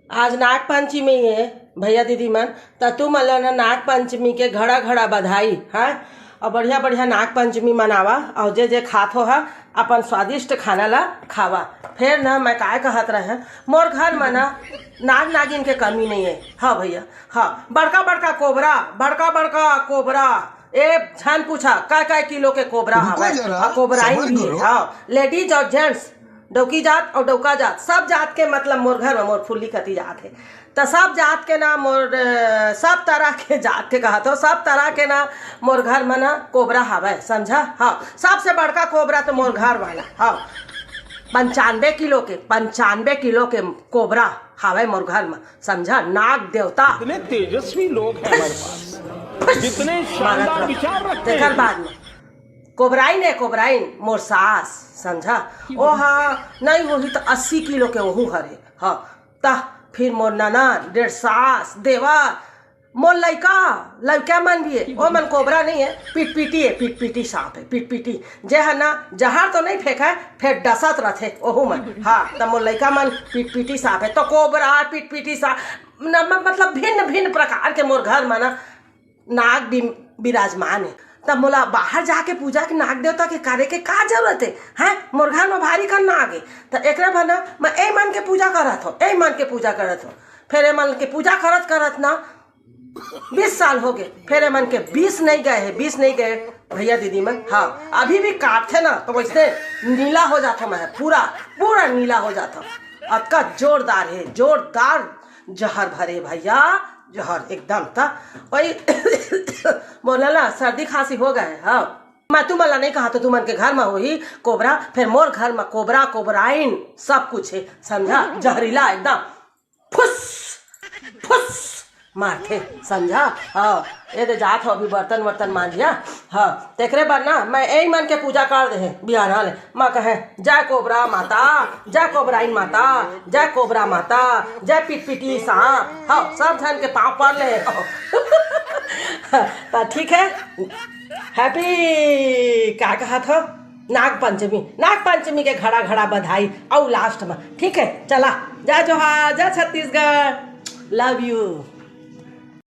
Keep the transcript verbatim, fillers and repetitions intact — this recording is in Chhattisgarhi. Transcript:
आज नाग पंचमी हे भैया दीदी मन, त तुमन ल ना नाग पंचमी के घड़ा घड़ा बधाई। हाँ, अउ बढ़िया बढ़िया नाग पंचमी मनावा, अउ जे जे खात हो हा, अपन स्वादिष्ट खाना ला खावा। फेर ना मैं काय कहत रहे, मोर घर म ना नाग नागिन के कमी नहीं है। हाँ भैया, हाँ, बड़का बड़का कोबरा, बड़का बड़का कोबरा, ए झन पूछा, काय काय किलो के कोबरा रुको हवय, जरा, अउ कोबराइन सबर भी है। करो। हाँ, लेडीज अउ जेंट्स, डौकी जात अउ डौका जात, सब जात के, मतलब, मोर घर म, मोर फुल्ली कती जात हे, त सब जात के ना मोर, अ, सब तरह के जात के कहत हो, सब तरह के ना मोर घर म ना कोबरा हवय, समझा? हाँ, सबसे बड़का कोबरा तो मोर घर वाला, हाँ, पंचानबे किलो के, पंचानबे किलो के कोबरा हवय मोर घर म, समझा? नाग देवता। इतने तेजस्वी लोग हैं हमारे पास, जितने शानदार विचार रखते तेकर हैं। बाद में कोबराइन हे, कोबराइन, मोर सास, समझा? ओ हा, नहीं होही त अस्सी किलो के ओहू हरे। हाँ, त फिर मोर ननद, डेढ़ सास, देवर, मोर लइका, लइका मन भी हे, ओ मन कोबरा नहीं हे, पिटपिटी हे, पिटपिटी सांप हे, पिटपिटी। जे ह ना, जहर तो नहीं फेंकय, फेर डसत रथे ओहू मन। हाँ, त मोर लइका मन पिटपिटी सांप हे, तो कोबरा, पिटपिटी सांप, न, म-, मतलब, भिन्न भिन्न प्रकार के मोर घर म ना नाग बिम-, विराजमान हे। त मोला बाहर जाके पूजा के नाग देवता के करे के का जरूरत हे? हैं? मोर घर म भारी कन नाग हे। त एकरा बर ना मैं ए मन के पूजा करत हव, ए मन के पूजा करत हव। फेर ए मन के पूजा करत करत ना बीस साल हो गए, फेर ए मन के बीस नहीं गए हे, बीस नहीं गए भैया दीदी मन। हाँ, अभी भी काटथे ना त वैसे नीला हो जात हव मैं, पूरा, पूरा नीला हो जात हव। अतका जोरदार हे, जोरदार जहर भरे भैया, जहर एकदम। त वही मोला ना सर्दी खांसी हो गए। हाँ, मैं तुमन ला नहीं कहा तो तुमन के घर म होही कोबरा, फेर मोर घर म कोबरा, कोबराइन, सब कुछ हे, समझा? जहरीला एकदम, फुस फुस मारथे, समझा? हाँ, ए दे जात हो अभी बर्तन वर्तन मांजिया। हाँ, तेकरे बर ना मैं एही मन के पूजा कर दे हे बिहान ले। मैं कहे, जय कोबरा माता, जय कोबराइन माता, जय कोबरा माता, जय पिटपिटी सांप। हाँ, सब झन के पाँव पड़ ले। त ठीक हे, हैप्पी, का कहत हो, नाग पंचमी, नाग पंचमी के घड़ा घड़ा बधाई। अउ लास्ट म, ठीक हे, चला, जय जोहार, जय छत्तीसगढ़, लव यू।